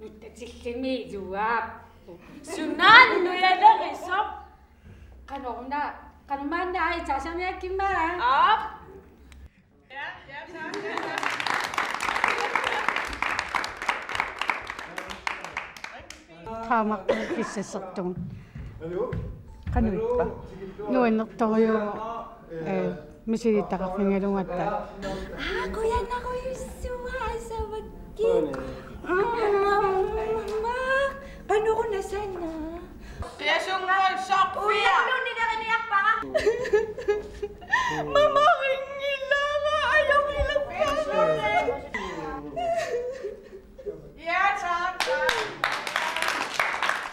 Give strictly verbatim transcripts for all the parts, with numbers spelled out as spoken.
Nuttatillimi iluaap. Sunaannujalerisoq. Qanoruna, qanormaanna aitsaasamiakkimmaa. Aap. Qaamaqqukkissassertugut. Qanoq ippa? Nuannertorujuuvoq, ee, misilittagaqarfigalugatta. Aa, qujanarujussuaq asavakkit. Aamma, qanoruna sanaa? Qiasunngorussorpia? Uiulunnileriniarpara. Mamarinngillara, ajoqilerpara. Ja, tak.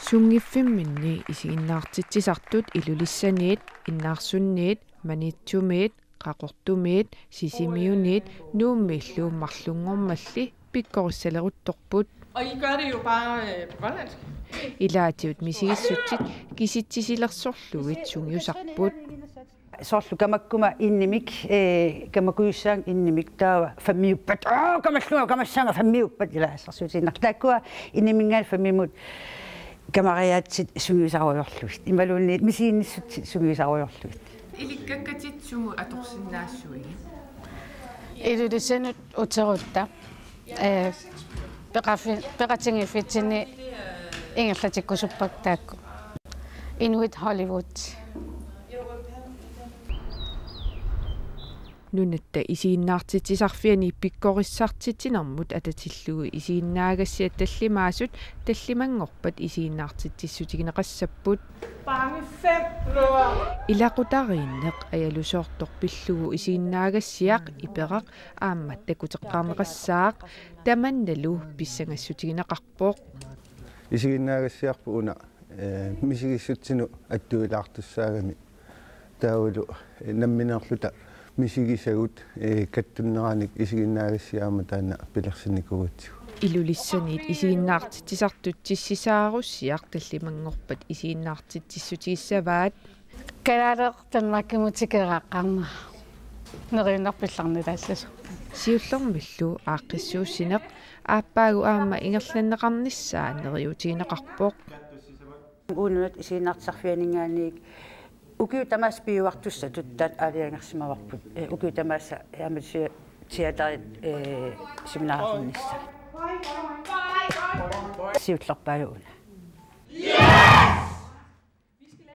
Sunngiffimminni isiginnaartitsisartut Ilulissaniit, Innaarsunniit, Maniitsumiit, Qaqortumiit, Sisimiuniit, Nuummiillu marlunngormalli pikkorissaleruttorput. Og I gør det jo bare, øh, på grønlandsk. Ilaatigut misigissutsit kisitsisilersorlugit sungiusarput. Soorlu kamakkuma inimik, ee, kamakkujussaanga inimik taava femmiuppat. Aa, kamallunga, kamassaanga femmiuppat ilaa assersuutigiinnarlugu. Taakkua inimingaanniit femmimut kamariaatsit sungiusarujoorlugit. Imaluunniit misiginnissutsit sungiusarujoorlugit. Ilikkakkatit sumut atorsinnaassuigit? Ilulissanut uterutta. Ee, peqarfi-, peqatigiiffitsinni ingerlatikkusuppakka taakku. Inuit Hollywood. Nunatta isiginnaartitsisarfiani pikkorissartitsinermut atatillugu isiginnaagassiat tallimaasut tallimanngorpat isiginnaartitsissutigineqassapput. Bange fem. Ilaqutariinneq ajalusoortoq pillugu isiginnaagassiaq iperaq aamma takuteqqaarneqassaaq, tamannalu pissangassutigineqarpoq. Isiginnaagassiarput una, ee, misigissutsinut attuilaartussaagami. Taavalu, ee, nammineerluta misigisagut, ee, kattunneranik isiginnaagassiaq aamma taanna pilersinnikuugatsigu. Ilulissaniit isiginnaartitsisartut Tissisaarussiaq tallimanngorpat isiginnaartitsissutigissavaat. Kalaaleq Danmarkimut tikeraqqaarnera. Neriunnerpillarnilaallasoq. Siullermillu aaqqissuussineq aappaagu aamma ingerlanneqarnissaa neriuutigineqarpoq. Uununat isiginnaartitsisarfianinngaanniit ukiut tamaasa piuartussatut taanna aalajangersimavarput. Ee, ukiut tamaasa aamma te-, teaterit, ee, seminarisinnissaa. Siullerpaalu una.